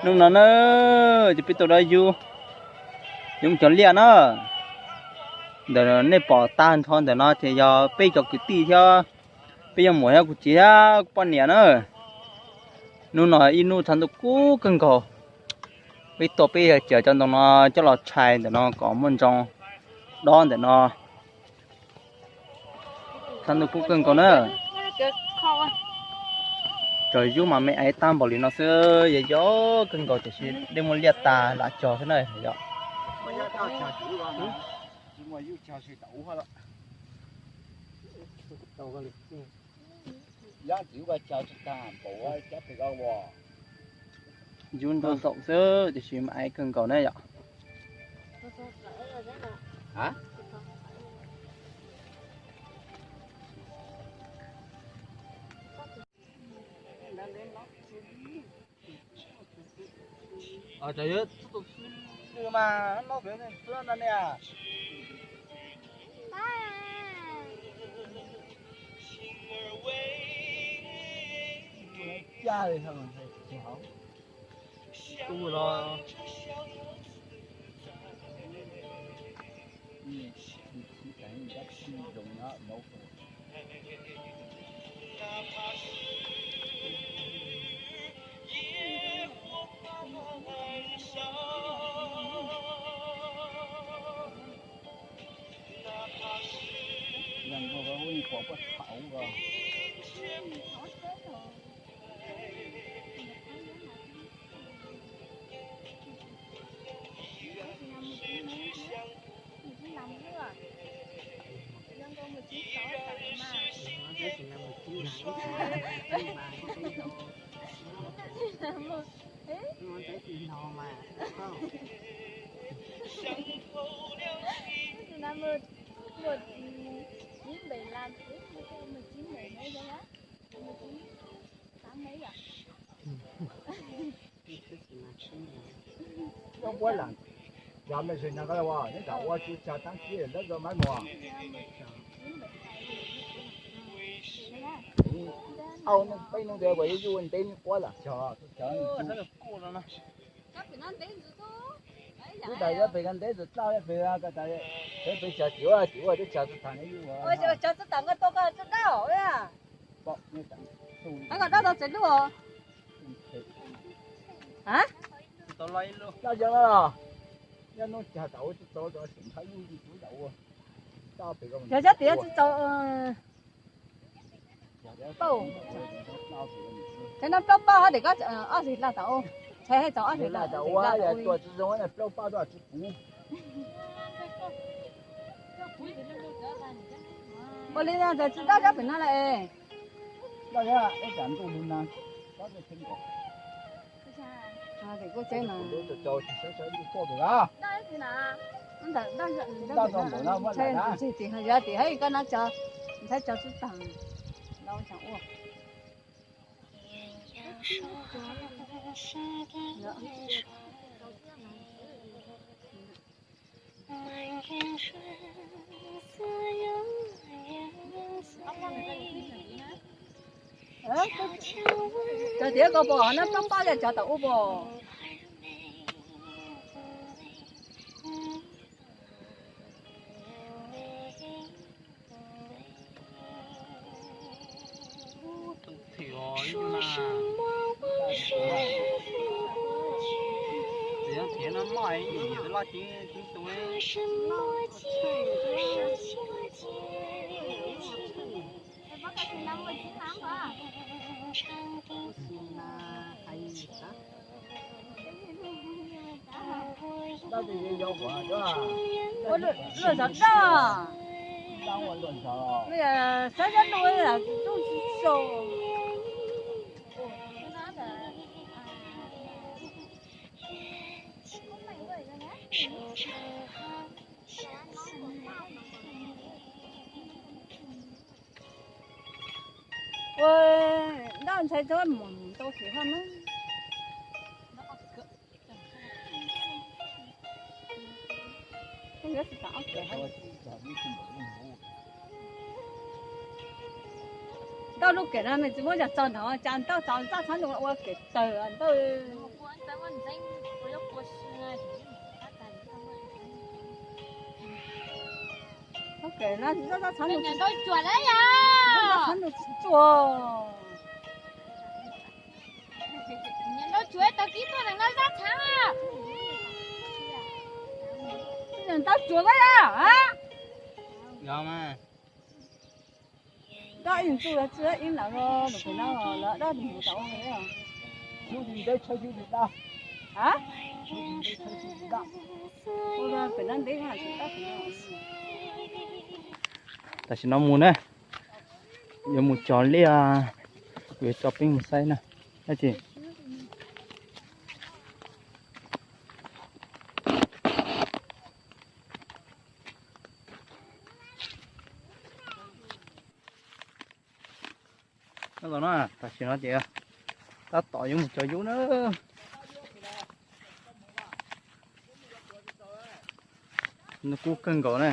Hnub no na, ces peb tuaj dab yub, yub cov liaj na. Ntawm nej pom tag nrho ntawm no ces yog peb cov kwv tij thiab peb yog muam thiab kuv txiv thiab kuv poj niam na. Hnub no ib hnub txog ntuj kub kawg nkaus, peb tuaj peb yog cawm cov ntoo no coj los tshais ntawm no kom muaj ntoo dob ntawm no. Txog ntuj kub kawg nkaus na. Tsaus yub mas me aiv tag npaum li no xwb, yog yog kawg nkaus tiam sis dej muaj liaj tas lam cog xwb na yom. Yub ntau ntaum xwb tiam sis me aiv kawg nkaus na yom. Cov mej zeeg no koj ua, neb tam ua tsis tshaj taab kib lawm zoo mab muag. Au, peb hnub ntawd ua yuj ntev quab lam cog. Wb tas yuav pem ko ntev tus dlauj, pem ko tas, pem cog tim ua, tim ua twb cog txog tas ne yuj. Dab tau tsev lub. Dab yog no los, yog nub cog tas ua tsis tau, tseem nthab yuj tsis tau ua. Cog cov tim tsis tau. Ces no plaub pauj hab tim ko ob txhais dlawg tas ua, txhais hab txaus ob txhais dlawg tas ua. Plaub pauj tsis puv. Ua li no ntawd tsis dab cov pem no lawm. Ntshai tim hab cov xub taag no ua. Cov tiav ko pom no plaub pauj yog cov tau ua pom. Luaj zov daj, saib zab nub zoo tsis zoo. Ua, ntaj ntshai txhob mus ntau kev hab na. Ntau lub kev no nws tsis muab zog txog ntawd, cas ntau txog txaj txhob nws ua kev tawg ntau. Ntxeeb ua lub kua su. Nyob ntau cuam lawm yog. Nyob ntau cuam tau kib tuaj nees nkaum zab txhab. Nyob ntau cuam lawm yog. Yog mas. Dab ib txuj txwj ib lam los lus pem no los dab mus tau. Pem no ntev. Tam sim no mus na, yuav mus cog liaj, kuv yuav coj peb mus saib na. Dab tsi? Tam sim no ces tab tom yuav mus cog yub na. Nws kub kawg nkaus na.